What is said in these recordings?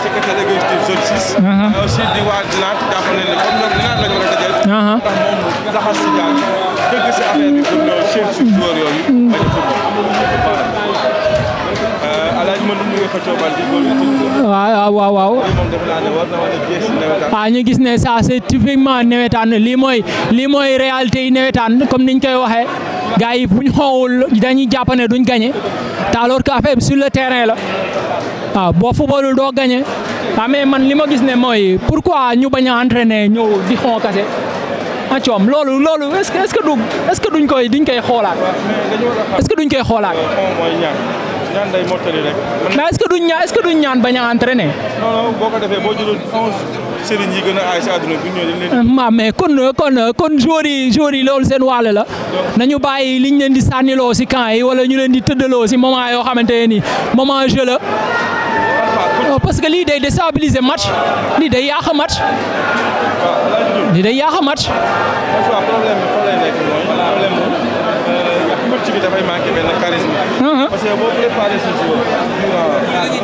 secrétaire exécutif zone 6. aussi di waa Ndenatte jàpp nañ ne comme ñoom Ndenatte lañu war a dajale. ndax moom daxas si daal dëgg si affaire bi pour ñëw seen joueur yooyu. bañ a football. Alaaji man nu nga xëccoo bal di góor waaw. moom defe naa ne war na wala jeex si nawetaan. ñu gis ne ça c'est typiquement nawetaan lii mooy réalité yi nawetaan comme niñ koy waxee gars yi buñ xoowul dañuy jàpp ne duñ gagné te alors que affaire bi sur le terrain la. waaw boo footballul doo gagné mais man li ma gis ne mooy pourquoi ñu bañ a entraîner ñëw di xon kase coom loolu est-ce que duñ koy xoolaat est-ce que duñ koy xoolaat ñaan day mottali rek. mais est-ce que duñ ñaan bañ a entraîner. non boo ko defee boo jëloon 11 sëriñ yi gën a aay si àdduna bi ñëw dañ leen. mais kon joueurs yi loolu seen wàll la nañu bàyyi liñ leen di sànniloo si camp yi wala ñu leen di tëddaloo si moment yoo xamante ne nii moment jeu la parce que lii day déstabiliser match lii day yàq match. lii day yàq match. problème bi fa lay nekk mooy problème coach bi dafay manqué benn charisme. parce que boo préparé ce jour durant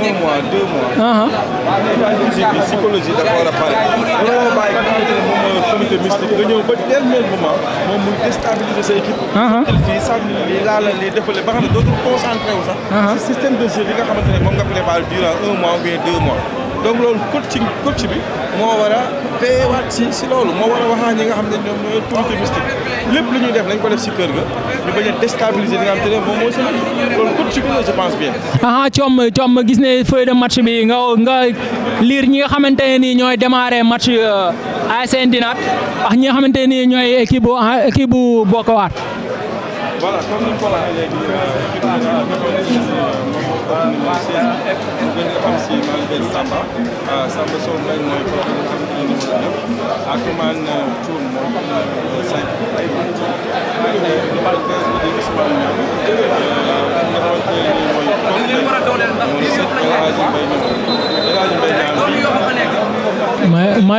1 mois 2 mois. état psychologie dafa war a pare. looloo bàyyi nga xamante ne moom mooy comité mystique nga ñëw ba dernier moment moom muy déstabiliser sa équipe. fii sànni lii laala lii defale ba xam ne dootul concentré wu sax. si système de jeu bi nga xamante ne moom nga préparé durant 1 mois ou bien 2 mois. donc loolu coach bi moo war a veillewaat si loolu moo war a waxaa ñi nga xam ne ñoom ñooy comité mystique lépp lu ñuy def nañ ko def si kër ga ñu bañ a déstabiliser li nga xam te ne moom mooy seen loolu coach bi la je pense bien. Thiom gis ne feuille de match bi nga lire ñi nga xamante ne nii ñooy démarrer match ASC Ndenatte ak ñi nga xamante ne nii ñooy équipe bu Bokk Waar. voilà comme ni ñu ko waxee léegi Samba Sow Mbaye mooy numéro 9 ak man Thioune mooy 5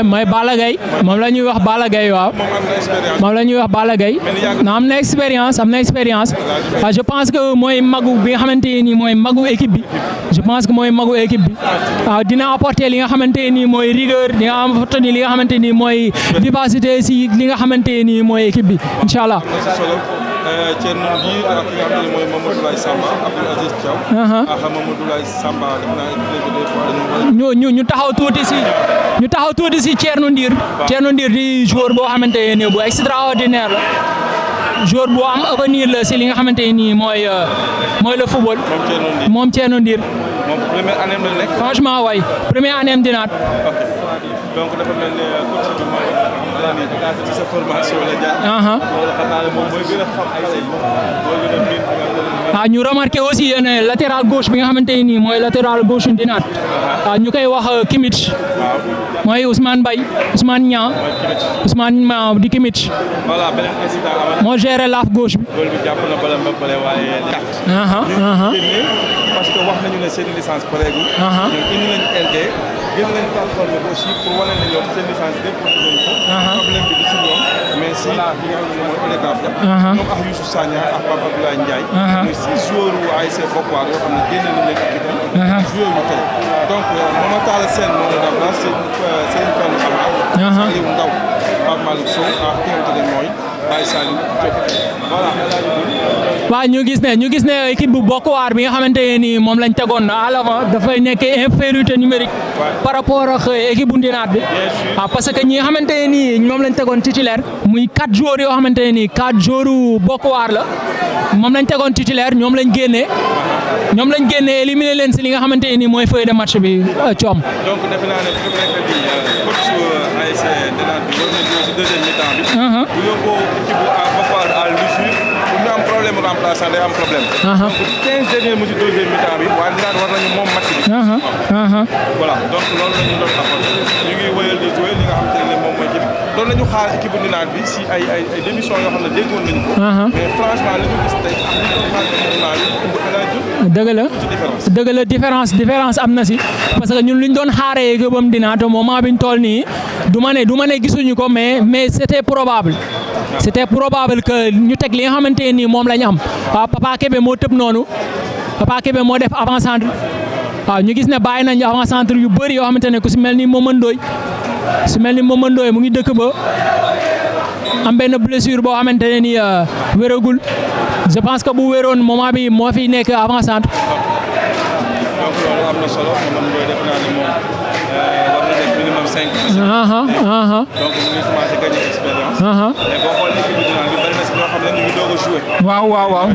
mooy Balla Gaye moom la ñuy wax Balla Gaye waaw moom la ñuy wax Balla Gaye am na expérience je pense que mooy magu bi nga xamante ni mooy magu équipe bi je pense que mooy magu équipe bi waaw dina apporter li nga xamante ni mooy rigueur dina apporter li nga xamante ni mooy vivacité si li nga xamante ni mooy équipe bi incha allah. Thierno Ndir ak ki nga xam ne mooy Mamadou Laye Samba Abdou Aziz Thiaw. ak Mamadou Laye Samba ñu taxaw tuuti si Thierno Ndir. Thierno Ndir di joueur boo xamante ne bu extraordinaire la joueur bu am avenir la si li nga xamante ni mooy le football. moom Thierno Ndir. moom première année la nekk. franchement waay première année am Ndenatte. donc dafa mel ne coach bi mooy ci sa formation la jaar. loolu xam naa ne moom mooy gën a xam xale yi mooy gën a miin. ñu remarqué aussi ne latéral gauche bi nga xamante ni mooy latéral gauche Ndenatte. ñu koy wax Kimmich. mooy Ousmane Mbaye Ousmane Niang. Ousmane di Kimmich. voilà beneen incident moo géré laaf gauche bi. loolu bi jàpp na bala ba pare waaye parce que wax nañu ne seen licence pareegul. ñoom indi nañu LD gën nañu plateforme bi aussi pour wane ne ñoom seen licence déposé nañu ko. problème bi du si ñoom mais si li nga xam ne mooy élégance la. ñoom ak Youssou Sagna ak Pape Abdoulaye Ndiaye. muy 6 joueurs wu ASC Bokk Waar yoo xam ne génne nañu leen ak itam. joué ñu tey donc Mama Talla Sène moo leen remplacé seen fenn xabaar. Aliou Ndaw Pape Malick Sow ak ki nga xamante ne mooy Baye Saliou Diop voilà. waaw ñu gis ne équipe bu Bokk Waar bi nga xamante ne nii moom lañ tegoon à l'avant dafay nekk infériorité numérique par rapport ak équipe bu Ndenatte bi parce que ñi nga xamante ne nii moom lañ tegoon titulaire muy 4 joueurs yoo xamante ne nii 4 joueurs Bokk Waar la moom lañ tegoon titulaire ñoom lañ génnee éliminer leen si li nga xamante ne nii mooy feuille de match bi coom. donc defe naa ne bu fekkee bi coach ASC Ndenatte bi war nañu ñëw si deuxième mi-temps bi. bu yóbboo équipe bu Bokk Waar à l'usure pour ñu am problème remplacement remplaçant day am problème. donc 15 derniers minutes deuxième mi-temps bi waa Ndenatte war nañu moom match bi. voilà donc loolu la ñu doon apporter ñu ngi wëyal di jouer li nga xamante ne moom mooy jëm doon nañu xaar équipe bu Ndenatte bi si ay démission yoo xam ne déggoon nañu ko. mais franchement li ñu gis tey ak li ñu xaar dëgg la différence am na si parce que ñun luñ doon xaaree gëbam Ndenatte moment biñ toll nii du ma ne gisuñu ko mais c'était probable que ñu teg li nga xamante nii moom la ñu am waaw Papa Kébé moo tëb noonu Papa Kébé moo def avant-centre waaw ñu gis ne bàyyi nañu avant-centre yu bëri yoo xamante ne ku si mel ni Momandooy mu ngi dëkk ba am benn blessure boo xamante ne ni wéragul je pense que bu wéroon moment bi moo fi nekk avant-centre. donc loolu am na solo Momandooy def naa ne moom war na def minimum 5 matchs. donc mu ngi commencé gagner expérience. mais boo xoolee équipe bi Ndenatte bi bari na si ñoo xam ne ñu ngi doog a joué. waaw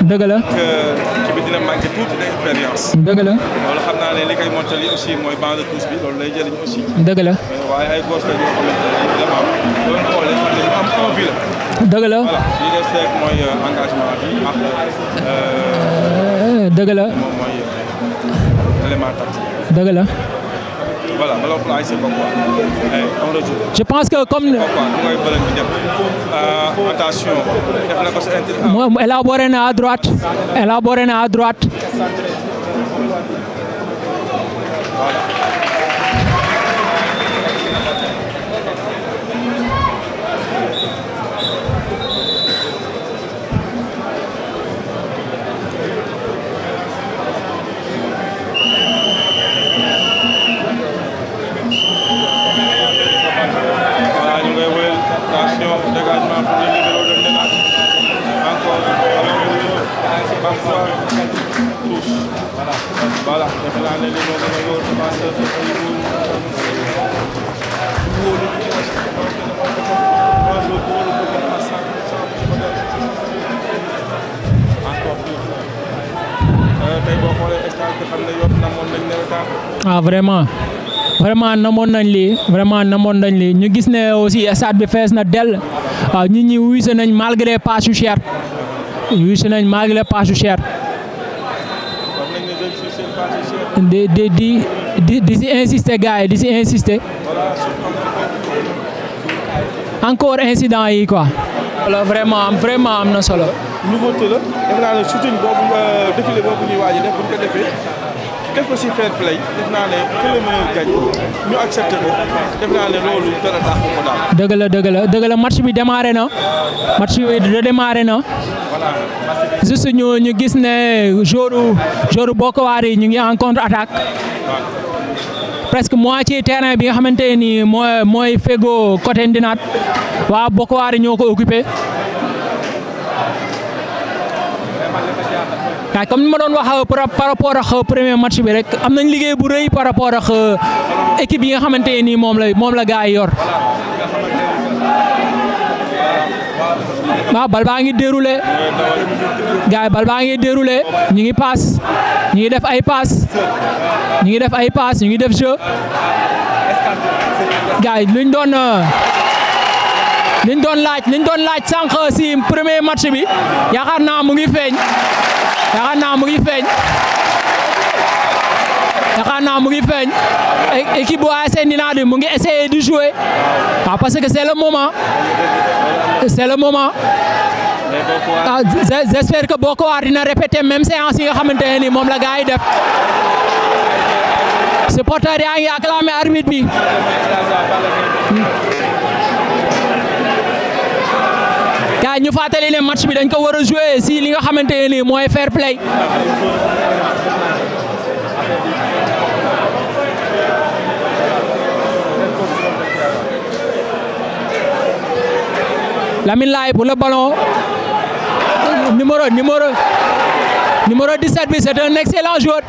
dëgg la. équipe bi dina manqué tuuti d'expérience. dëgg la. loolu xam naa ne li koy mottali aussi mooy banc de touche bi loolu lay jëriñ aussi. dëgg la. waaye ay gos la ñoo xamante ne vraiment loolu xoolee xam ne ñu am envie la. dëgg la. voilà li des rek mooy engagement bi ak. dëgg la. moom mooy élément tactique. dëgg la. voilà alors je pense que comme. attention. moom élaboré na à droite. Dégagement pour le libéro de Ndenatte. Encore parfois touche. Voilà, defe naa ne li moom la yor commencé tey boo xoolee stade bi xam ne yoon namoon nañ nawetaan. vraiment namoon nañ lii ñu gis ne aussi stade bi fees na dell waaw nit ñi wuyse nañ malgré pass yu cher di si insister gars yi di si insister encore incident yi quoi. voilà vraiment am na solo. nouveauté la def naa ne shooting boobu défilé boobu ñuy waaj a def bu ñu ko defee def ko si fair play def naa ne que le meilleur gagne ñu accepté ko def naa ne loolu dara tax ko daal. dëgg la match bi démarré na juste ñu gis ne jouru Bokk yi ñu ngi en contre attaque presque moitié terrain bi nga xamante ni mooy fego côté Ndenatte waa Bokk ñoo ko occupé. waaw comme ni ma doon wax par rapport ak premier match bi rek am nañ liggéey bu rëy par rapport ak équipe yi nga xamante ni moom la gars yi yor. waaw bal baa ngi déroulé gars yi bal baa ngi déroulé ñu ngi paas ñu ngi def ay paas ñu ngi def jeu gars yi luñ doon laaj sànq si premier match bi yaakaar naa mu ngi feeñ. Équipe bu ASC Ndenatte mu ngi essayer de jouer waaw parce que c'est le moment j'espère que Bokk dina répéter même séance yi nga xamante ne ni moom la gars yi def supporter yaa ngi acclamer arbitre bi gars ñu fàttali ne match bi dañ ko war a jouer si li nga xamante ne ni mooy fair play. Lamine Laye pour le ballon numéro 17 bi c'est un excellent joueur.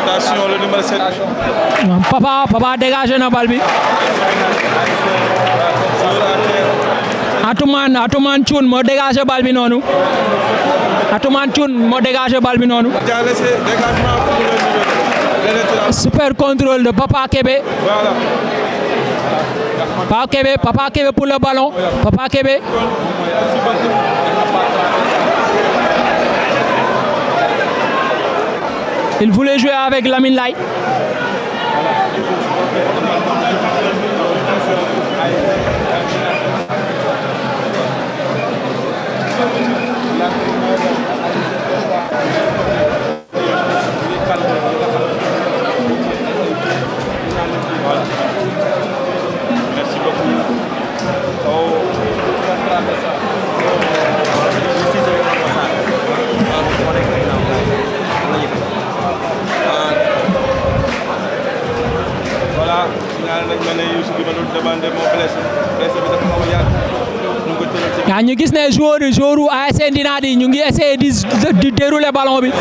Attention le numéro 7. Papa dégagé na bal bi. Atoumane Thioune moo dégagé bal bi noonu Atoumane Thioune moo dégagé bal bi noonu super contrôle de Papa Kébé Papa Kébé pour le ballon Papa Kébé il voulait jouer avec Lamine Laye Merci beaucoup. Voilà, ñu gis ne joueur ASC Ndenatte yi ñu ngi essayer di dérouler ballon bi. Bien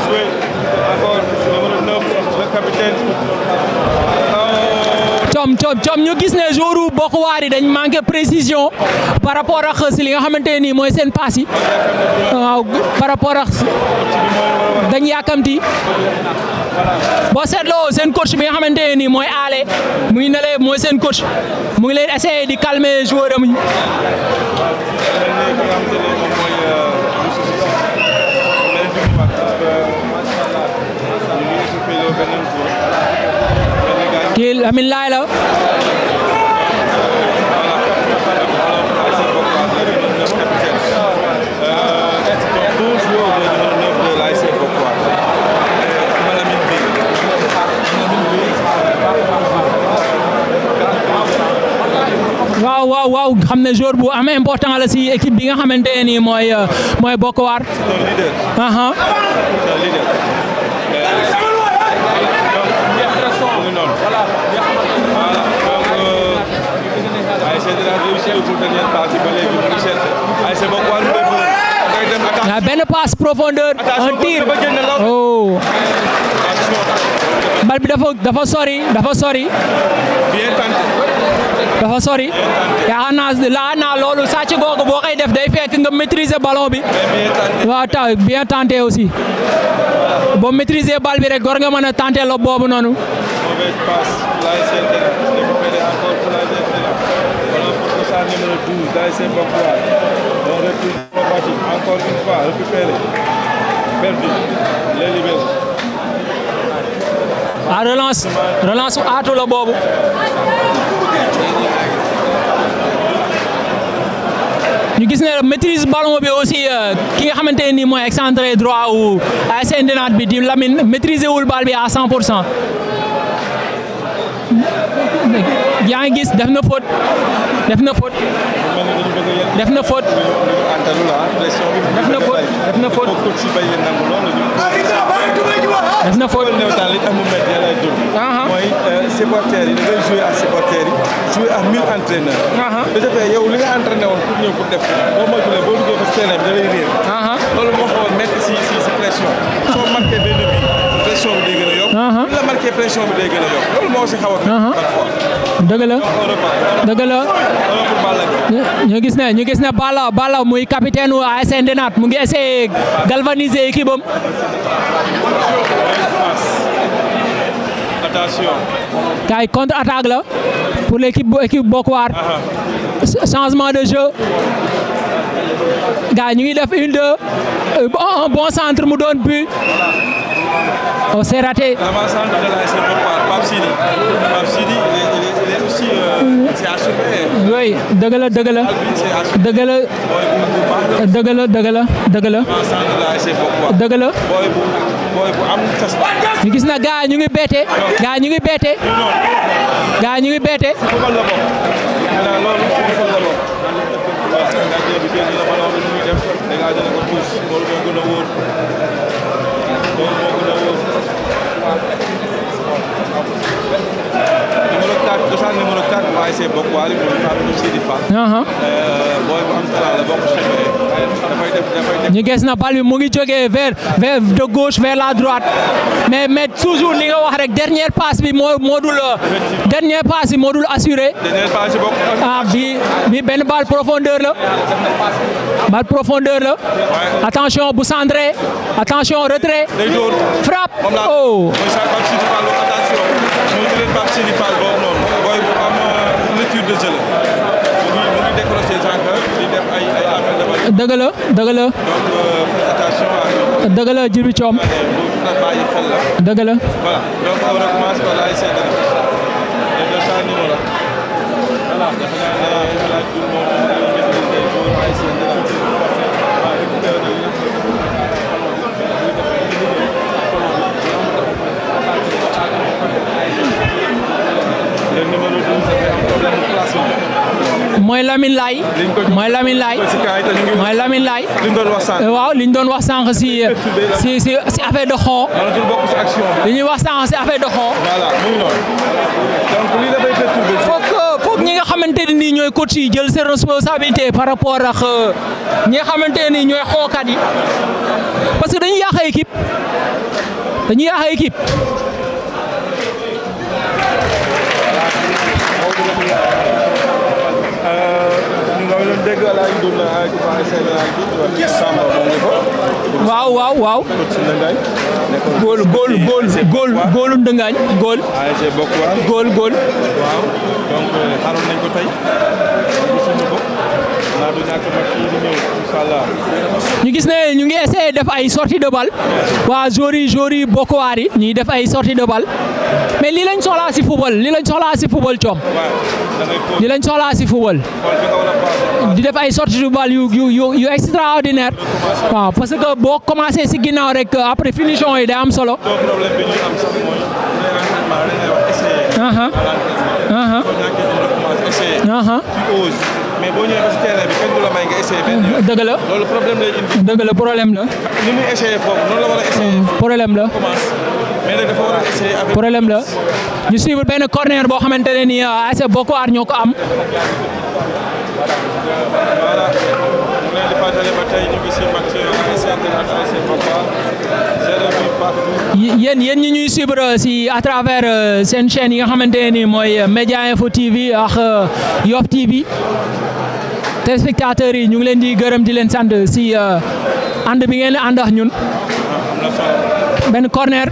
joué. Encore numéro 9, le capitaine. com ñu gis ne joueur Bokk yi dañ manqué précision par rapport ak si li nga xamante ni mooy seen passe yi waaw par rapport ak dañ yàkkamti boo seetloo seen coach bi nga xamante ni mooy aale mu ngi ne leen mooy seen coach mu ngi leen essayer di calmer joueur am yi. kii Lamine Laye la waaw xam ne joueur bu am important la si équipe bi nga xamante ni mooy Bokk Waar. benn passe profondeur un tir oh bal bi dafa sori yaakaar naa loolu sàcc googu boo koy def day fekk nga maîtriser ballon bi waaw bien tenté aussi boo maîtriser bal bi rek war nga mën a tenté lob boobu noonu. Numéro 12, d'ASC Bokk. On recule encore une fois, récupéré, perdu, les libéraux. relance aatu la boobu. ñu gis ne maîtrise ballon bi aussi ki nga xamante ni mooy excentré droit ou ASC Ndenatte bi di Lamine maîtriser wul bal bi à 100%. yaa ngi gis def na faute def na faute mooy supporters yi da ngay jouer ak supporters yi jouer ak 1000 entraîneurs. de ce fait yow li nga entraîné woon pour ñëw pour def boo moytuwulee boo duggee ba si terrain bi da lay réer. loolu moo xaw a métti si pression. soo marqué benn bi pression bi day gën a yokk. bu la marqué pression bi day gën a yokk loolu moo si xaw a. dëgg la ñu gis ne Balla muy capitaine u ASC Ndenatte mu ngi essayer galvaniser équipe am. Attention. kay contre-attaque la pour l'équipe Bokk Waar. Changement de jeu. gars ñu ngi def 1-2 un bon centre mu doon but. Oh, c'est raté. L'avant-centre de l'ASC Bokk Waar, Pape Sidi, il est aussi c'est à surveiller. Oui, dëgg la. Boy bu am tas. ñu gis na gars ñu ngi bette. Football la bokk. Maintenant loolu football la bokk. Gardien bi génn la ballon bi muy def dégagé na ko tous loolu moo gën a wóor. Numéro 4, numéro 4 ASC Bokk Waali mooy Fatou Sidi Fall. booy bu am talent la bokk dafay def. ñu gis na bal bi mu ngi jógee vers de gauche vers la droite mais toujours li nga wax rek dernière passe bi moo dul dernière passe bi moo dul assuré. dernière passe bi bokk. bi benn balle profondeur la. balle profondeur la. attention bu centré attention retrait. frappe oh. booy bu am lecture de jeu la mu ngi décroché sànq di def ay appel de balle. dëgg la dëgg la. donc attention à. dëgg la Djibi Thiom. bàyyi xel la. dëgg la. voilà donc on recommence par l'ASC les 200 numéros. voilà dafa naa tout le monde mooy Lamine Laye mooy Lamine Laye mooy Lamine Laye waaw li ñu doon wax sànq si affaire de xon li ñuy wax sànq si affaire de xon foog ñi nga xamante ne nii ñooy coach yi jël seen responsabilité par rapport ak ñi nga xamante ne nii ñooy xookat yi parce que dañuy yàq équipe waaw góolu Ndëngaañ góol waaw donc xaroon nañ ko tey ñu gis ne ñu ngi essayé def ay sortie de balle waa joueurs yi Bokk Waar yi ñuy def ay sortie de balle mais lii lañ soxlaa si football Thiom lii lañ soxlaa si football di def ay sortie de balle yu extraordinaire waaw parce que boo commencé si ginnaaw rek après finition yi day am solo. mais boo ñëwee ba si terrain bi kenn du la may nga essayé benn yoon. dëgg la loolu problème lay indi. dëgg la problème la. ni muy essayé foofu noonu la war a essayé. problème la mais nag dafa war a essayé avec. problème la ñu suivre benn corner boo xamante ne nii ASC Bokk Waar ñoo ko am. voilà mu leen di fàttali ba tey ñu ngi si match ASC Bokk Waar 0 but partout. yéen ñi ñuy suivre si à travers seen chaîne yi nga xamante ne nii mooy Média Info TV ak YOFF TV. téléspectateurs yi ñu ngi leen di gërëm di leen sant si ànd bi ngeen ànd ak ñun benn corner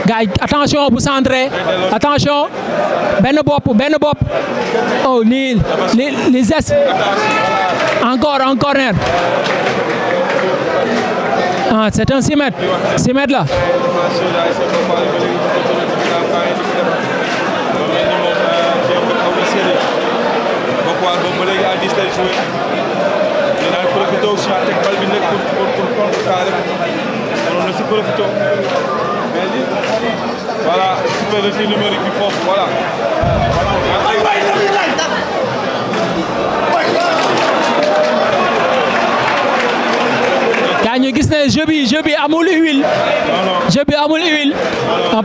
gars yi attention bu centré attention benn bopp oh li zes encore un corner c'est un 6 mètres là. Bokk boobu ba léegi à 10 lay joué ñu naan profité aussi teg bal bi nekk pour contrecarrer mënoon na si profité mais li voilà supériorité numérique bi foofu voilà. gaa ñu gis ne jeu bi amul huile. jeu bi amul huile.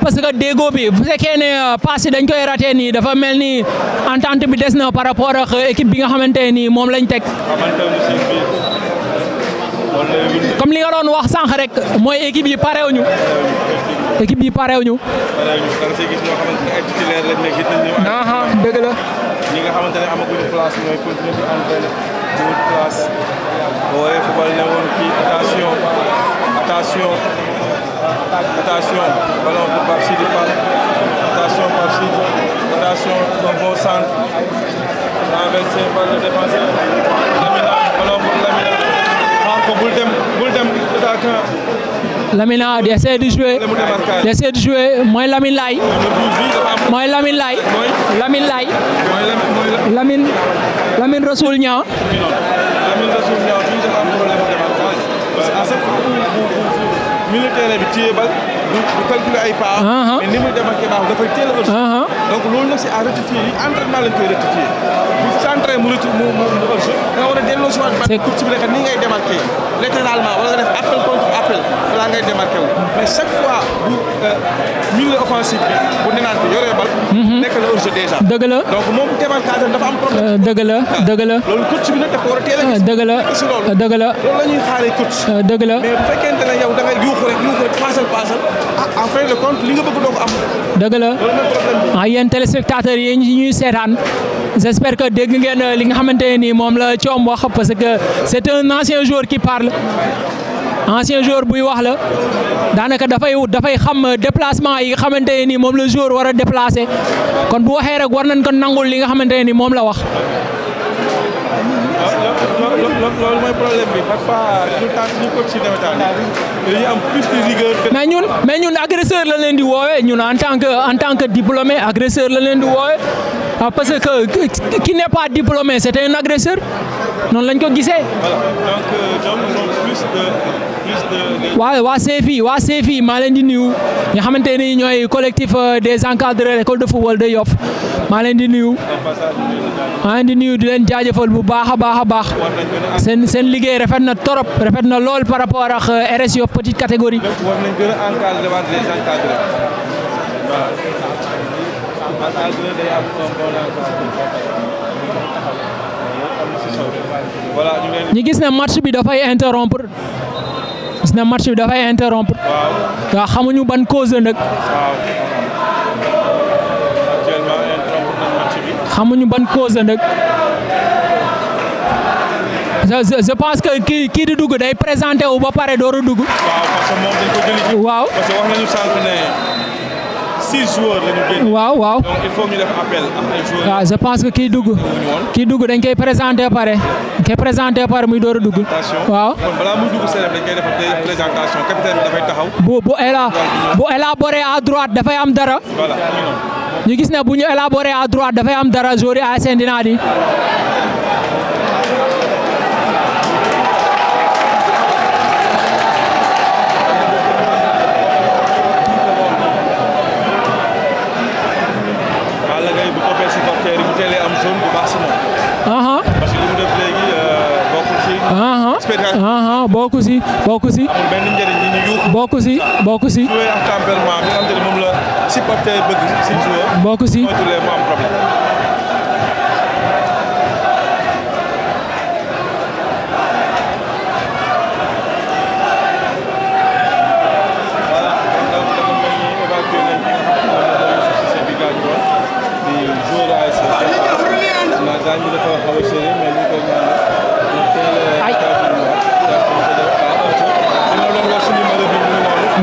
parce que déggoo bi bu fekkee ne passe dañ koy raté nii dafa mel ni entente bi des na par rapport ak équipe bi nga xamante ni moom lañ teg. comme li nga doon wax sànq rek mooy équipe yi parewuñu. dëgg la. ñi nga xamante ne amaguñu place ñooy continuer di entraîner di wut place booy football ne woon kii attention ballon pour Pape Sidi Fall attention Pape Sidi attention un bon centre renversé par le défenseur Lamina ballon pour Lamina xam ko bul dem attaquant Lamina di essayer de jouer mooy Lamine Laye Lamine Rasoul Niang militaire bi téye bal du calculer ay pas mais ni muy démarqué baax dafay teel a donc loolu nag c'est à rectifier yi entraînement lañ koy rectifier bu centré mu da nga war a delloo si waat ba ci bi ni ngay démarqué latéralement wala nga def appel contre appel balaa ngay démarqué wu mais chaque fois bu milieu offensif bi bu Ndenatte bi yoree bal. nekk na hors-jeu déjà. dëgg la donc moom démarquage dafa am problème. dëgg la dëgg la. loolu coach bi nag dafa war a teel a gis. dëgg la dëgg la. loolu la ñuy xaaree coach. dëgg la mais bu fekkente ne yow da ngay yuuxu rek paasal en fin de compte li nga bëgg doo ko am. dëgg la loolu mooy problème bi. yéen téléspectateurs yi ñuy seetaan j'espère que dégg ngeen li nga xamante ne nii moom la Thiom wax parce que c'est un ancien joueur qui parle. ancien joueur buy wax la daanaka dafay xam déplacement yi nga xamante ne nii moom la joueur war a déplacer kon bu waxee rek war nañ ko nangul li nga xamante ne nii moom la wax. loolu mooy problème bi parfois tout le temps ñu ko ci nawetaan dañuy am plus de rigueur. mais ñun agresseur la leen di woowee ñun en tant que diplômé agresseur la leen di woowee parce que qui n'est pas diplômé c'est un agresseur noonu lañ ko gisee. voilà donc ñoom ils ont plus de. waa CFI maa leen di nuyu nga xamante ni ñooy collectif des encadreurs l'école de football de Yoff maa leen di nuyu. di leen jaajëfal bu baax a baax seen liggéey rafet na torop rafet na lool par rapport ak RS Yoff petite catégorie. war nañ gën a encadrer les encadreurs. voilà. ñu gis ne match bi dafay interrompre. waaw xamuñu ban cause nag. xamuñu ban cause nag. je pense que kii di dugg day présenté wu ba pare door a dugg. waaw parce que moom dañ ko jëli ci. waaw parce que wax nañu sànq ne 6 joueurs la ñu génn. waaw donc il faut ñu def appel ak ay joueurs. waaw je pense que kii dugg dañ koy présenté pare. muy door a dugg. waaw kon balaa muy dugg seen dañ koy def présentation capitaine bi dafay taxaw. bu élaboré à droite dafay am dara. voilà ñu gis ne bu ñu élaboré à droite dafay am dara joueur yi ASC Ndenatte yi. bokku si. amul benn njëriñ ñi ñu yuuxu. bokku si. jouer ak tempérament bi nga xam ne moom la supporter bëgg si joueur. bokku si. mooy tulee mu am problème. voilà donc dafa mel ni évacué nañ ki nga xam ne moom la doon si seen digaañ woon di joueur ASC. naa gaañ bi dafa xaw a serré mais ñu koy ñaanal.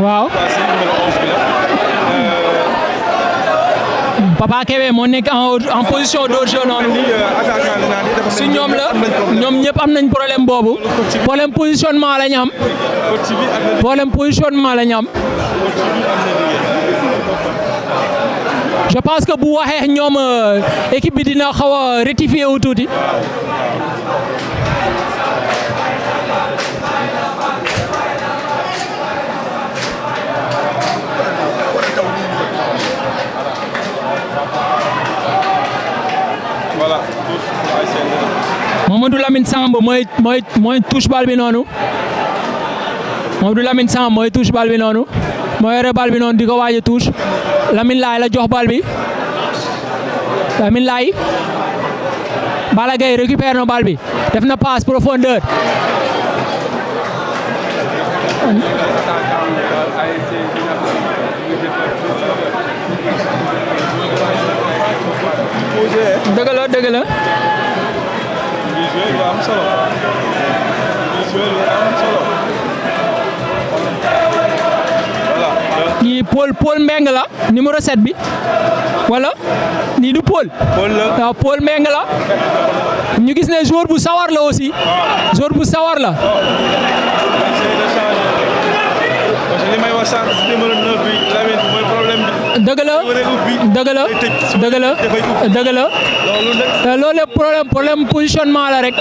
waaw Papa Kébé moo nekk en position d'hors-jeu noonu si ñoom la ñoom ñëpp am nañ problème boobu problème positionnement la ñu am je pense que bu waxee ñoom équipe bi dina xaw a rectifier wu tuuti. voilà. Mamadou Lamine Samb mooy touche bal bi noonu Mamadou Lamine Samb mooy touche bal bi noonu moo yore bal bi noonu di ko waaj a touche Lamine Laye la jox bal bi Lamine Laye Balla Gaye récupère na bal bi def na passe profondeur. dëgg la. kii Paul Mbeng la numéro 7 bi wala nii du Paul waaw Paul Mbeng la ñu gis ne joueur bu sawar la aussi joueur bu sawar la. li may wax sànq si numéro 9 bi Lamine mooy problème bi. dëgg la loolu lépp problème positionnement la rek.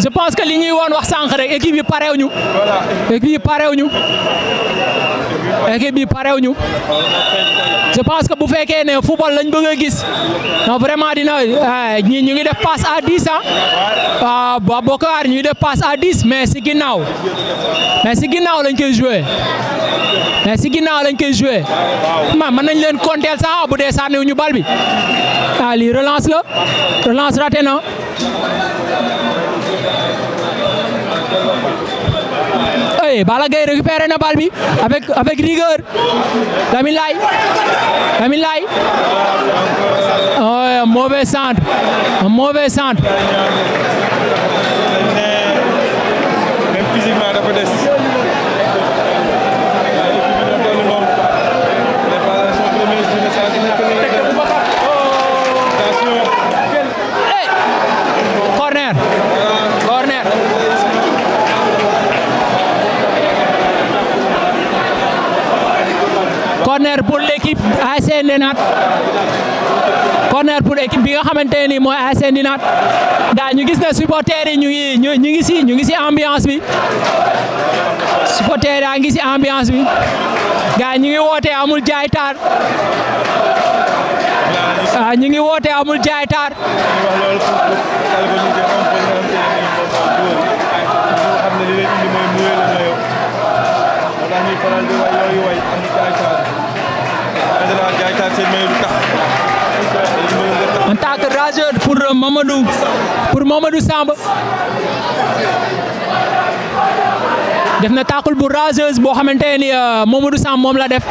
je pense que li ñuy woon wax sànq rek équipe yi parewuñu. équipe bi parewuñu je pense que bu fekkee ne football lañ bëgg a gis non vraiment dina ñi ñu ngi def passe à 10 ah Bokar ñu ngi def passe à 10 mais si ginnaaw lañ koy jouer mën nañ leen compter sax bu dee sànniw ñu bal bi lii relance raté na Balla Gaye récupéré na bal bi avec rigueur Lamine Laye mauvais centre même physiquement dafa des corner pour l'équipe ASC Ndenatte corner pour équipe bi nga xamante ni mooy ASC Ndenatte daa ñu gis ne supporters yi ñu ngi si ambiance bi supporters yaa ngi si ambiance bi gaa ñu ngi woote amul jaay taar ñu ngi woote amul jaay taar en tant que rageur pour Mamadou Samb def na tackle bu rageuse boo xamante ni Mamadou Samb moom la def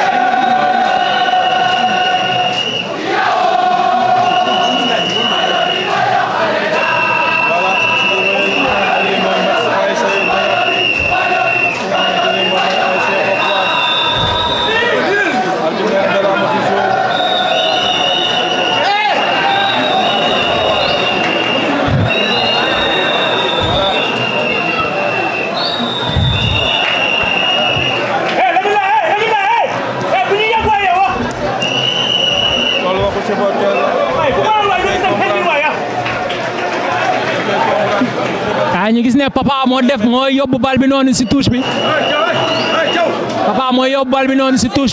ñu gis ne papa moo yóbbu bal bi noonu si touche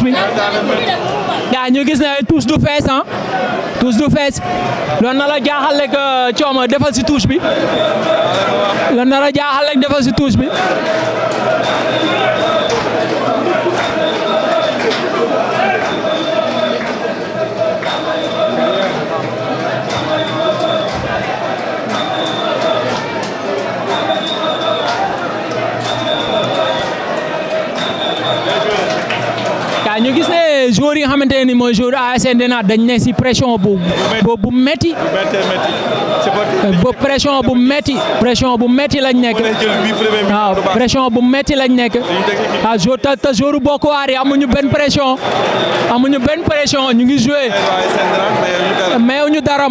bi yaa ñu gis ne touche du fees loolu na la jaaxal rek cooma defal si touche bi ñu gis ne joueurs yi nga xamante ne mooy joueur ASC Ndenatte dañ ne si pression bu metti pression bu metti lañ nekk waaw pression bu metti lañ nekk waaw te joueur Bokk yi amuñu benn pression ñu ngi joué mayuñu dara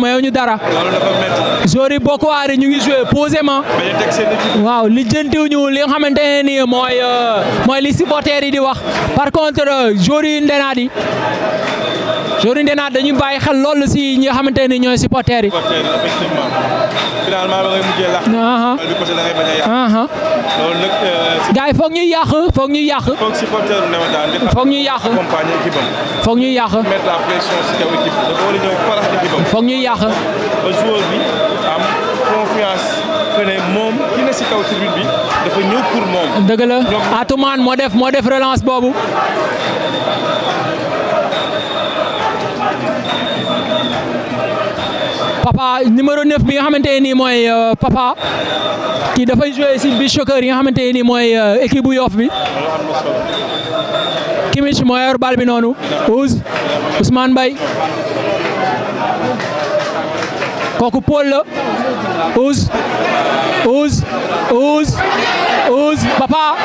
joueur yi Bokk yi ñu ngi joué posément waaw lijjantiwuñu li nga xamante ne ni mooy li supporters yi di wax par contre joueurs yi Ndenatte dañuy bàyyi xel loolu si ñi nga xamante ne ñooy supporters yi. finalement ba ngay mujjee lax. bi parce que da ngay bañ a yàq. loolu nag. gars yi foog ñuy yàq. foog supporter Ndenatte foog ñuy yàq. accompagner équipe am. foog ñuy yàq. mettre la pression si kaw équipe dafa war a ñëw farax équipe am. foog ñuy yàq. ba joueur bi am confiance que ne moom ki ne si kaw tribune bi dafa ñëw pour moom. dëgg la Atoumane moo def relance boobu. papa numéro 9 bi nga xamante ne nii mooy papa kii dafay joué si bi choqueur yi nga xamante ne nii mooy équipe bu Yoff bi. Kimich moo yor bal bi noonu Ousmane Mbaye kooku Paul la papa.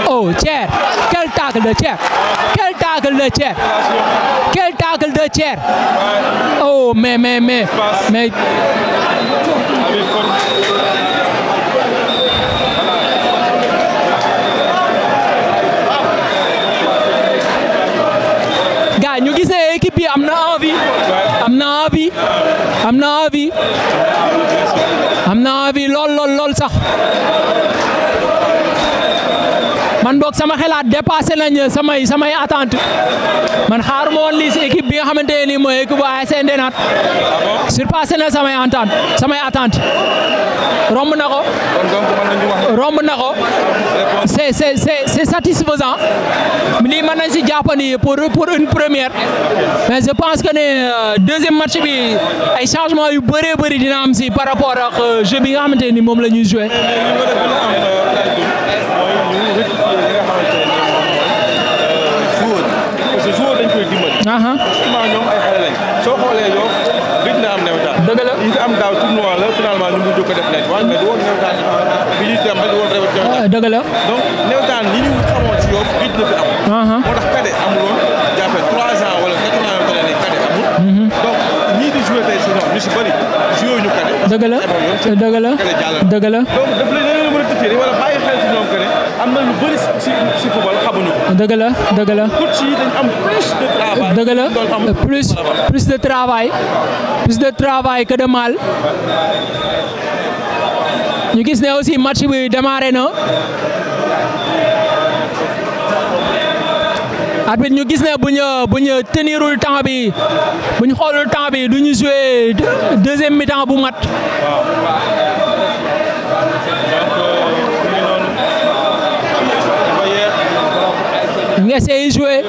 Oh, Thier, quel tacle de Thier! Oh, mais. Gars, ñu gis ne équipe bi am na envie lool sax. man boog sama xalaat dépassé nañ samay attente man xaaruma woon lii si équipe bi nga xamante ne nii mooy équipe bu ASC Ndenatte surpassé na samay attente romb na ko c'est satisfaisant lii mën nañ si jàpp ni pour une première mais je pense que ne deuxième match bi ay changement yu bëri dina am si par rapport ak jeu bi nga xamante ni moom la ñuy joué. ñoom ay xale lañ soo xoolee yow gëj na am nawetaan. dëgg la yi fi am daaw tournoi la finalement ñu mujj ko def nañ waaye mais du woon nawetaan bi ñuy dem du woon nawetaan. dëgg la donc nawetaan li ñu xamoon ci yow gëj na fi am. moo tax cadet amuloon jàppe 3 ans wala 4 ans yoo xam ne cadet amul. donc ñii di joué tey saison ñu si bëri joué ñu cadet. dëgg la dëgg la dëgg la. donc daf la leen mën a rectifier wala bàyyi xel si ñoom que ne am na lu bëri si football xamuñu ko. dëgg la dëgg la. coach yi dañ am plus de travail. dëgg la plus de travail que de mal. ñu gis ne aussi match bi démarré na. arbitre ñu gis ne bu ñu tenirul temps bi bu ñu xoolul temps bi du ñu jouer deuxième mi-temps bu mat. ñu ngi essayé jouer.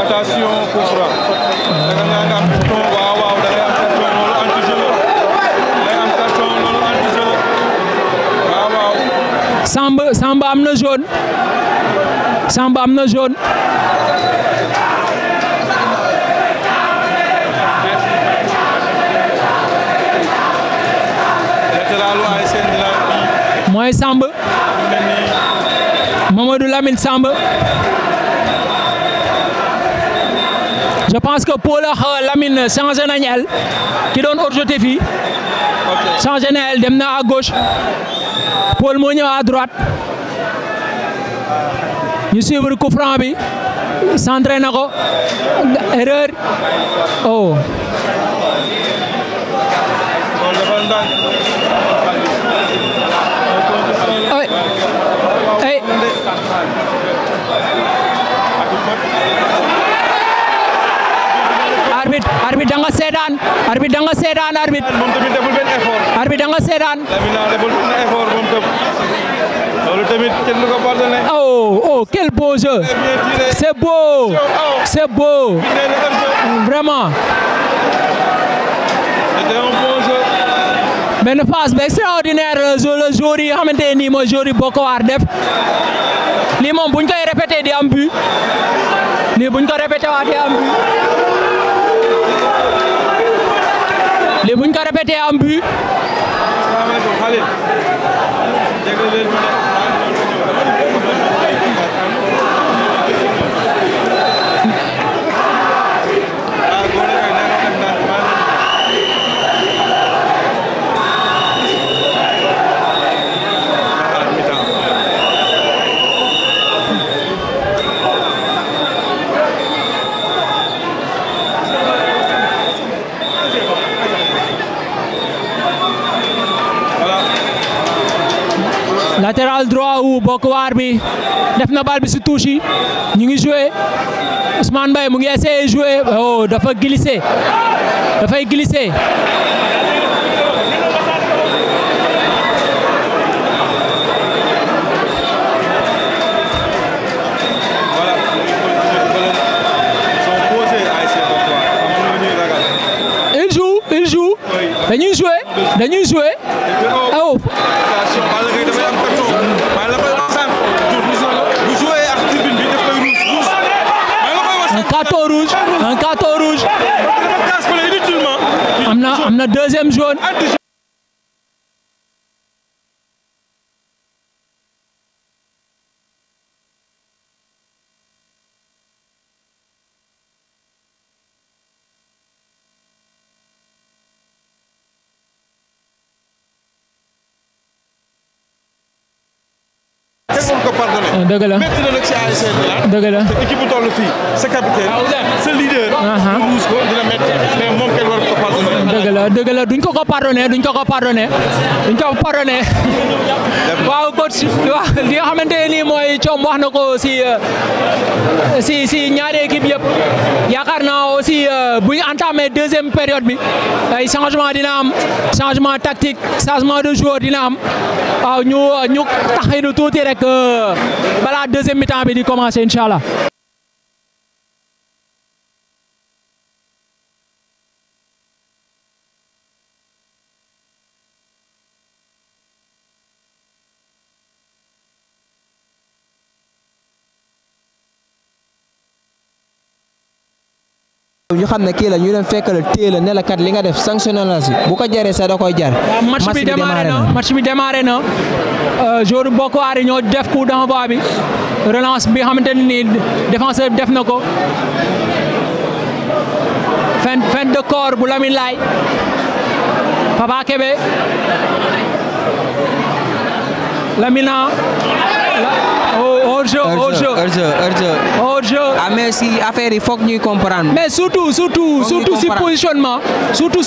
attention coup franc da nga am carton waaw da ngay am carton loolu anti-jeu la da ngay am carton loolu anti-jeu la waaw. Samba am na jaune. Samba am na jaune. mooy Samba. Mamadou Lamine Samba. je pense que Paul ak Lamine changé nañ el ki doon hors-jeu fii changé na el dem na à gauche Paul moo ñëw à droite ñu suivre coup franc bi centré na ko erreur oh. arbitre da nga seetaan arbitre da nga seetaan arbitre moom tamit deful benn effort arbitre da nga seetaan Lamine deful benn effort moom tam loolu tamit kenn du ko pardonné oh quel beau jeu c'est beau vraiment c'était un bon jeu benn phase ba extraordinaire le jour yi xamante ne nii mooy jour yi Bokk def lii moom buñ koy répété di am but lii buñ ko répété waat di am but lii buñ ko répété am but. latéral droit wu Bokk bi def na bal bi si touche yi ñu ngi joué Ousmane Mbaye mu ngi essayé joué oh dafa glissé dafay glissé il joue dañuy joué oh. Un carton rouge. am na deuxième jaune. dëgg la dëgg la équipe bu toll fii sa capitaine sa leader ruus ko dina métti mais moom kenn war ko pardonné dëgg la dëgg la duñ ko pardonné waaw coach waaw li nga xamante ne nii mooy coom wax na ko si ñaari équipe yëpp yaakaar naa aussi bu ñu entamé deuxième période bi ay changement dina am changement tactique changement de joueur dina am waaw ñu taxinu tuuti rek balaa deuxième mi-temps bi di commencer inchallah. ñu xam ne kii la ñu dem fekk la téye la ne la kat li nga def sanctionné la si bu ko jaree sax da koy jar. match bi démarré na joueur Bokk Waari ñoo def coup d'envoi bi relance bi xamante ne nii défenseur def na ko fin de corps bu Lamine Laye Papa Kébé Lamina hors-jeu. Ah mais si affaire yi foog ñuy comprendre. mais surtout si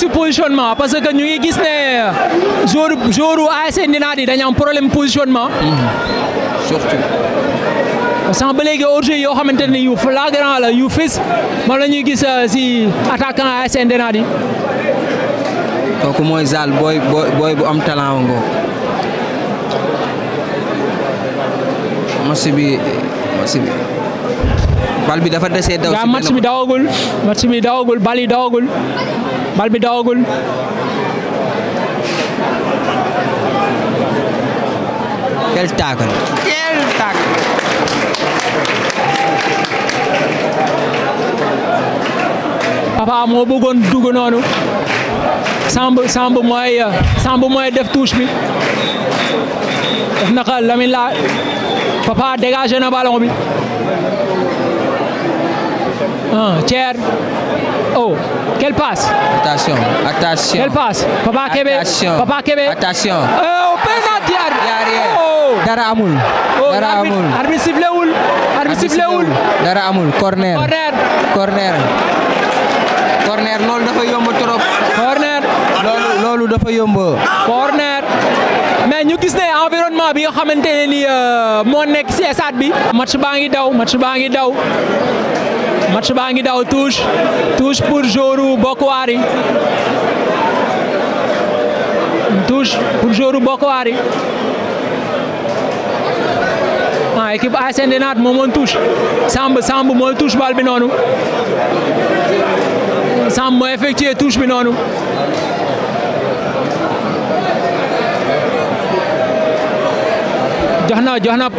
positionnement parce que ñu ngi gis ne joueur ASC Ndenatte dañu am problème positionnement. surtout. sans ba léegi hors-jeu yoo xamante ne yu flagrant la yu fës moom la ñuy gis si attaquant ASC Ndenatte. kooku mooy Zal booy bu am talent ngoo. match bi bal bi dafa desee daw. match bi dawagul bal bi dawagul. quel tackle. Papa moo bëggoon dugg noonu Samb mooy def touche bi def naka Lamine la Papa dégagé na ballon bi Thier oh quelle passe. attention. quelle passe. Papa Kébé attention. oh penalty dara amul. arbitre sifflé wul. dara amul corner loolu dafa yomb trop. loolu dafa yomb. corner mais ñu gis ne environnement bi nga xamante ne ni moo nekk ci stade bi. match baa ngi daw touche pour joueur Bokk Waari. touche pour joueur Bokk Waari. équipe ASC Ndenatte moo moon touche Samb mooy touche bal bi noonu Samb mooy effectué touche bi noonu jox na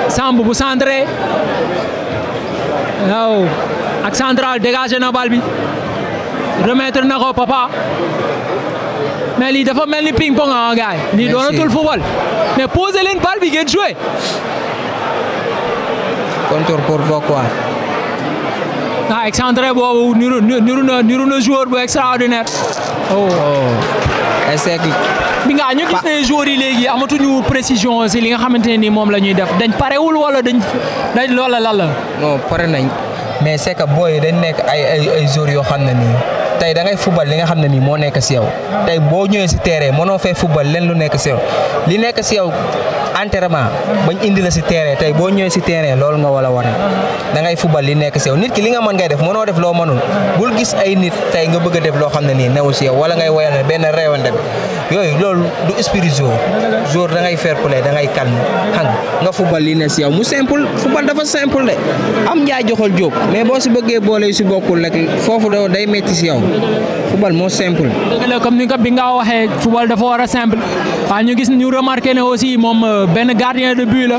Samb bu centré waaw ak central dégagé na bal bi remettre na ko Papa mais lii dafa mel ni ping pong ah gars yi lii doonatul football mais posé leen bal bi ngeen joué. contour pour Bokk Waari. excentré boobu niru na joueur bu extraordinaire. est-ce que. bi nga ñu gis ne joueurs yi léegi amatuñu précision si li nga xamante ne ni moom la ñuy def dañ parewul wala dañ loola lan la. non pare nañ mais c'est que booy dañ nekk ay joueurs yoo xam ne nii. tey da ngay football li nga xam ne nii moo nekk si yow tey boo ñëwee si terrain mënoo fay football leen lu nekk si yow li nekk si yow entraînement bañ indi la si terrain tey boo ñëwee si terrain loolu nga war a wane da ngay football li nekk si yow nit ki li nga mën ngay def mënoo def loo mënul bul gis ay nit tey nga bëgg a def loo xam ne nii newu si yow wala ngay woyal ne benn réewande bi yooyu loolu du esprit jour da ngay fair play da ngay calme xam nga football li ne si yow mu simple football dafa simple de am njaay joxal jóob mais boo si bëggee boole si bokkul rek foofu day metti si yow football moo simple. dëgg la comme ni nga bi nga waxee football dafa war a simple waaye ñu gis ñu remarqué ne aussi moom benn gardien de but la.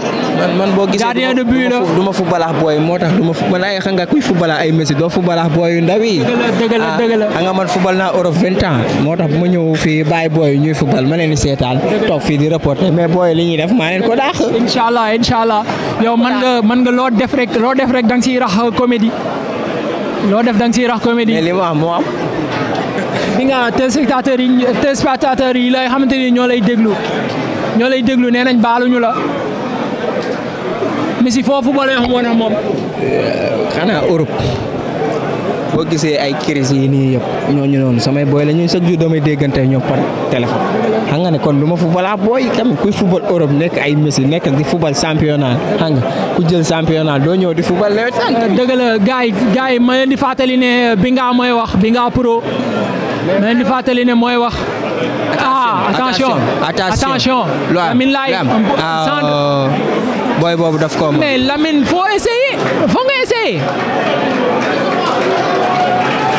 man boo gisee gardien de but la du ma football booy moo tax du ma man ay xam nga kuy football ay Messi doo football booy yu ndaw yi. dëgg la xam nga man football naa Europe 20 ans moo tax bu ma ñëw fii bàyyi booy ñuy football ma leen di seetaan toog fii di reporter mais booy li ñuy def maa leen ko daax. incha allah yow mën nga loo def rek da nga siy rax comédie loo def da nga siy rax comédie. mais li mu am moo am. bi nga téléspectateurs yi lay xamante ni ñoo lay déglu nee nañ baaluñu la Messi foofu ba lay xam woon moom. xanaa Europe boo gisee ay crise yi nii yëpp ñooñu noonu samay booy la ñuy chaque jour damay déggante ñoom par téléphone xam nga ne kon lu ma football booy kam kuy football Europe nekk ay Messi nekk di football championnat xam nga ku jël championnat doo ñëw di football nawetaan. dëgg la gars yi ma leen di fàttali ne Binga mooy wax Binga Pro ma leen di fàttali ne mooy wax. attention Lamine Laye booy boobu daf ko mais Lamine faut nga essayer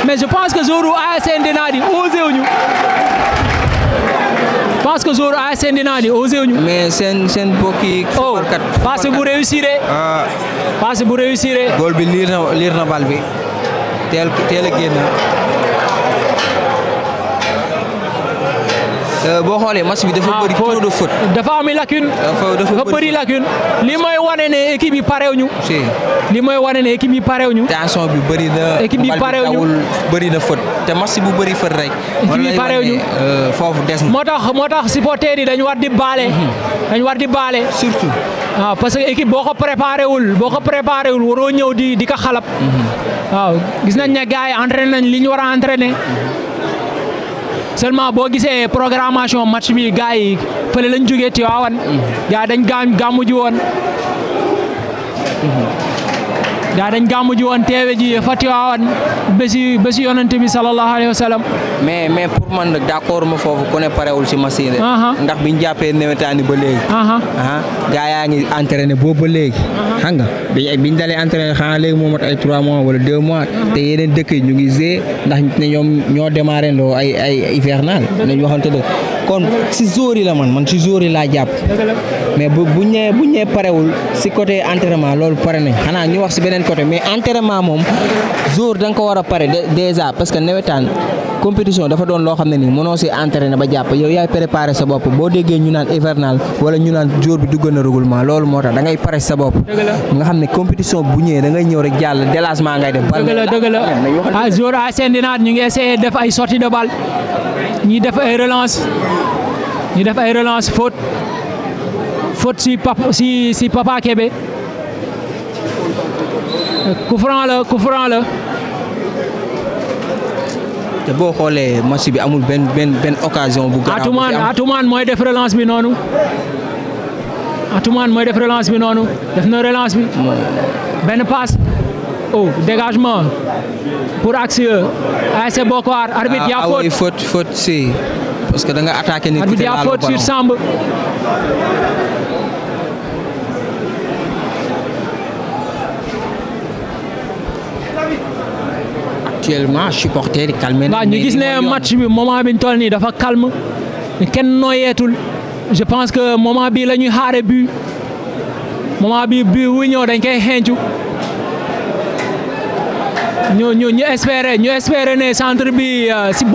mais je pense que jour ASC Ndenatte osé wuñu mais seen bokki passe bu réussir goal bi liir na bal bi teel a génn. boo xoolee match bi dafa bëri trop de faute. dafa am lacune. dafa bëri lacune. li mooy wane ne équipe yi parewuñu. li mooy wane ne équipe yi parewuñu. tension bi bëri na. équipe yi parewuñu bëri na faute te match bu bëri faute rek. équipe yi parewuñu foofu des na. moo tax supporters yi dañu war di baale. surtout. waaw parce que équipe boo ko préparé wul waroo ñëw di ko xalab. waaw gis nañ ne gars yi entraîné nañ li ñu war a entraîné. seulement boo gisee programmation match bi gars yi fële lañ jógee Tivaouane. gars yi dañ gàmmu ji woon. daa dañ gàmmu ji woon teewe ji fa Tivaouane bési yonent bi sallallahu alayhi wa sallam. mais pour man nag d'accord ma foofu ku ne parewul si machine ndax biñ jàppee nawetaani ba léegi. gaa yaa ngi entraîné boobu ba léegi. xam nga biñ dalee entraîné xanaa léegi moo mat ay 3 mois wala 2 mois. te yeneen dëkk yi ñu ngi gée ndax ne ñoom ñoo démarré ndoo ay hivernal nañ waxante dëgg kon si jour yi la man si jour yi laa jàpp. mais buñ ñee parewul si côté entraînement loolu pare nañ xanaa ñu wax si beneen côté mais entraînement moom jour da nga ko war a pare déjà parce que nawetaan compétition dafa doon loo xam ne nii mënoo si entraîné ba jàpp yow yaay préparé sa bopp boo déggee ñu naan hivernal wala ñu naan jour bi dugg na règlement loolu moo tax da ngay pare sa bopp nga xam ne compétition bu ñëwee da ngay ñëw rek jàll délagement ngay def. dëgg la jour à Ndenatte ñu ngi essayé def ay sortie de balle ñi def ay relance faute si Papa Kébé coup franc la te boo xoolee match bi amul benn occasion bu garaaw. Atoumane mooy def relance bi noonu. def na relance bi. benn passe. Dégagement pour Axieux. ASC Bokk arbitre yaa faute si parce que da nga attaqué nit arbitre yaa faute sur Samb. actuellement supporter yi calme. waaw ñu gis ne match bi moment bi ñu toll nii dafa calme kenn nooyeetul je pense que moment bi la ñuy xaare but moment bi wu ñëw dañ koy xeeñcu ñu espérer ne centre bi si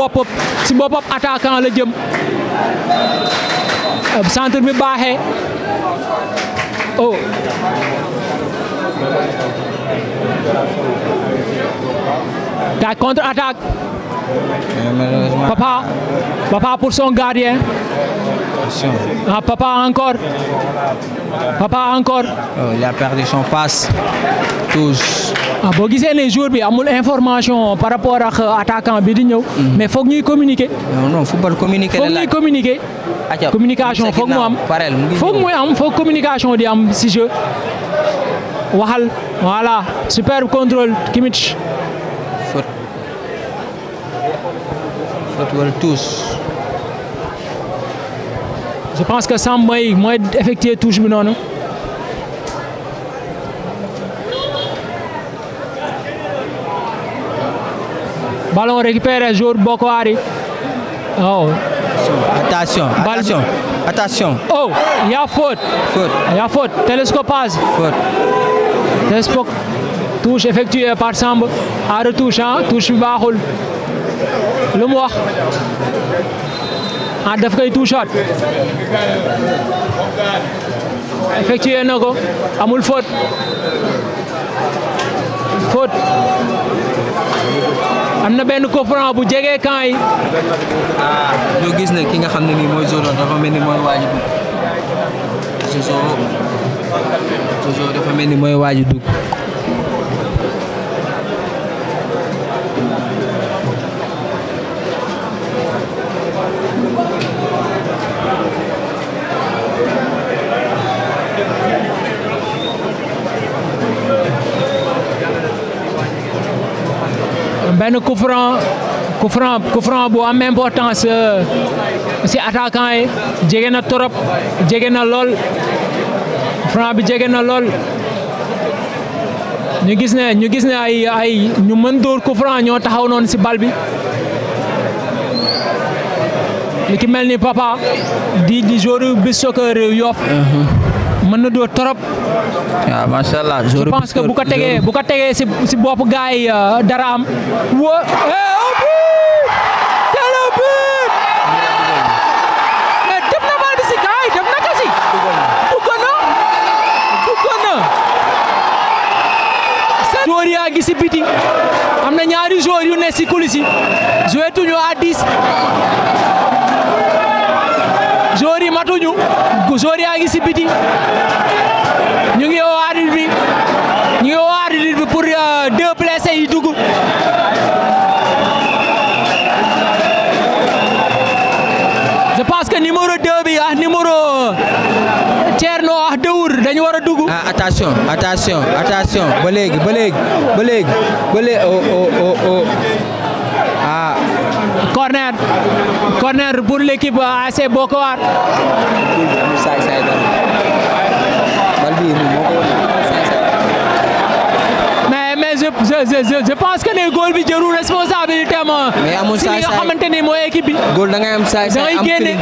boppam attaquant la jëm centre bi baaxee ta contre-attaque. Papa pour son gardien. Papa encore. Il a perdu son passe. Tous. boo gisee ne jour bi amul information par rapport ak attaquant bi di ñëw. mais foog ñuy communiquer. non football communiquer foog ñuy communiquer. communication foog mu am. foog communication di am si jeu. waxal voilà superbe contrôle Kimmich. Faute tous. Je pense que Sam mooy effectuer touche bi noonu. Ballon récupéré jour Bokk. Attention. Il y a faute. Télescopage. Touche effectuée par Samb. À retouche touche bi baaxul. lu mu wax daf koy touchaat effectué na ko amul faute am na benn coup franc bu jege camp yi. ñu gis ne ki nga xam ne nii mooy Zozo dafa mel ni mooy waaju dugg Zozo dafa mel ni mooy waaju dugg. benn coup franc bu am importance si attaquant yi jege na trop jege na lool franc bi jege na lool ñu gis ne ay ñu mën dóor coup franc ñoo taxaw noonu si bal bi li ki mel ni Papa di joueur bi soccer Yoff mën na dóor trop. waaw macha allah. je pense que bu ko tegee si bopp gars yi dara am. c'est le but. mais def na bal bi si gars yi def na ko si. dugg na. joueur yaa ngi si biti am na ñaari joueur yu ne si coulisse yi joué tuñu à 10. joueur yi matuñu joueur yaa ngi si biti ñu ngi woo arbitre bi pour deux blessés yi dugg je pense que numéro 2 bi ak numéro Thierno ak Dewur dañu war a dugg. attention ba léegi corner pour l'équipe AC Bokk. mais je pense que ne goal bi jëru responsabilité am. mais amul si li nga xamante ne mooy équipe bi. goal da ngay am saay am génne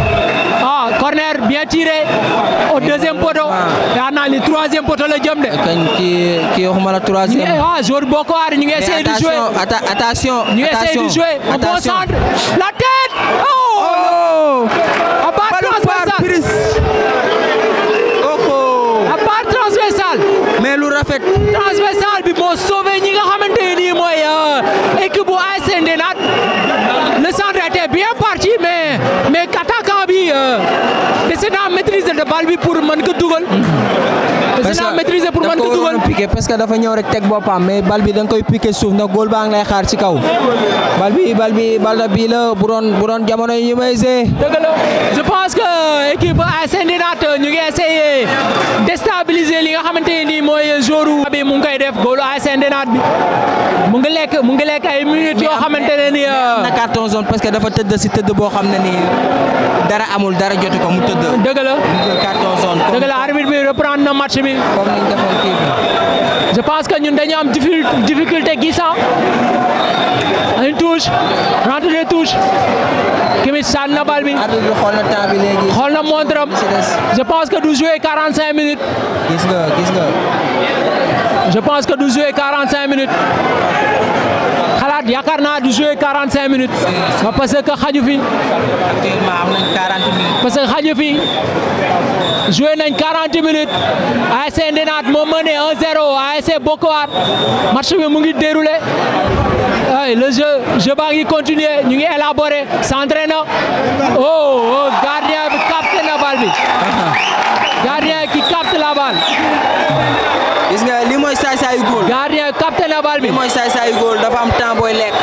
corner bien tiré au deuxième poteau. yaa naa ni troisième poteau la jëm de. kañ kii waxuma la troisième. joueur Bokk ñu ngi essayer de jouer. attention. ñu ngi essayer de jouer. On concentre la tête. À part transversal. mais lu rafet. transversal bi moo sauvé ñi nga xamante ne nii mooy équipe bu AS Ndenatte. Le centre était bien parti mais attaquant bi c'est na maîtriser de balle bi pour mën ko dugal. c'est na maîtriser pour mën ko dugal. parce que dafa ñëw rek teg boppam mais bal bi da nga koy piqué suuf ndax góol baa ngi lay xaar ci kaw. bal bi la bu doon jamono yi ñu may see. dëgg la je pense que équipe AS Ndenatte ñu ngi essayer déstabiliser li nga xamante ne nii mooy joueur bi mu ngi koy def góolu AS Ndenatte bi mu ngi lekk ay minutes yoo xamante ne nii. na carton jaune parce que dafa tëdd si tëdd boo xam ne nii dara amul dara jotu ko mu tëdd. dëgg la carton jaune. dëgg la arbitre bi reprendre na match bi. comme ni ñu defoon kii bi. je pense que ñun dañu am difficulté gisa une touche rentre de touche Kimit sànni na bal bi. arbitre bi xool na temps bi léegi. xool na montre am je pense que du jouer 45 minutes. gis nga. je pense que du jouer 45 minutes. xalaat yaakaar naa du jouer 45 minutes. parce que xaju fi. actuellement am nañ 40 minutes. parce que xaju fi. joué nañ 40 minutes. AS Ndenatte moo mené 1-0 AS Bokk. match bi mu ngi déroulé. le jeu baa ngi continuer ñu ngi élaborer centré na. gardien bi capté na balle bi. gardien qui capte la balle. gis nga li mooy saay-saayu góol. gardien capté na balle bi. li mooy saay-saayu góol dafa am temps booy lekk.